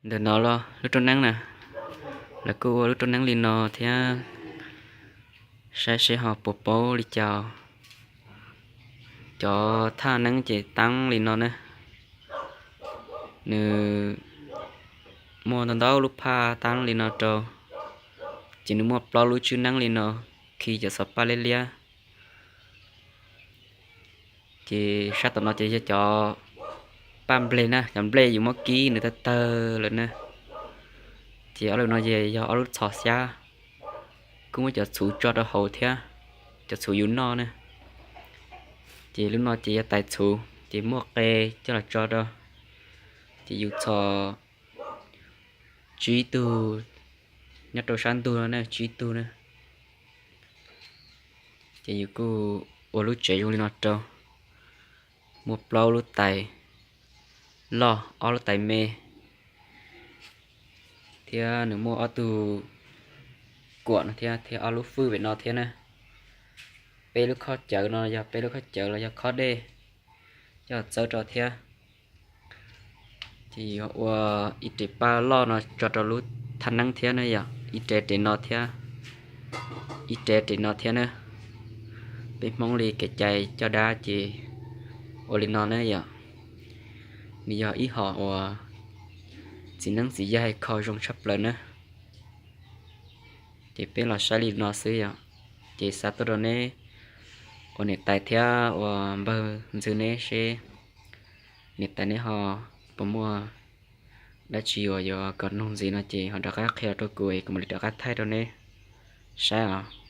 Ntawm no los lub roob neeb na, lawv kuj ua lub roob neeb li no thiab, saib seb ho puas paub li cas. Cov thaj neeb ces tab li no ne, nws muaj ntau ntau lub phaj tab li no rau, ces nws muaj plaub lub tswb neeb li no khi cov xov paj liab liab. Ces sab tom no ces yog cov paj nplej na, cov nplej yus muab kib nws tawg tawg lawm na. Ces ob lub no ces yog ob lub txhos xyab, kuj muab cov txhuv tso rau hauv thiab, cov txhuv yus noj na. Ces lub no ces yog tais txhuv, ces muaj qe coj los tso rau, ces yus txhos tsib tug nyob rau sab ntug no na, tsib tug na. Ces yus kuj ua lub tsev zoo li no rau, muaj plaub lub tais loj, ob lub tais me, thiab nws muaj ob tug kuam no thiab, thiab ob lub fwj pem no thiab na. Peb lub khob cawv no yog peb lub khob cawv los yog khob dej coj txawb rau thiab. Ces yuav ua ib rev paj loj no tso rau lub thaj neeb thiab na yom, ib rev rev no thiab, ib rev rev no thiab na. Peb Hmoob li kev cai coj dab ces ua li no na yom. Nws yog ib hom uas txiv neeb txiv yaig kho zoo tshaj plaws na. Ces peb los saib li no xwb yom. Ces xa tuaj rau neb ua niam tais thiab ua npawg ntxwg neb seb niam tais neb ho puas muaj dab tsi uas yuav kom nug ntxiv no ces ho rov qab qhia rau kuv es kuv mam li rov qab thaij rau neb saib os.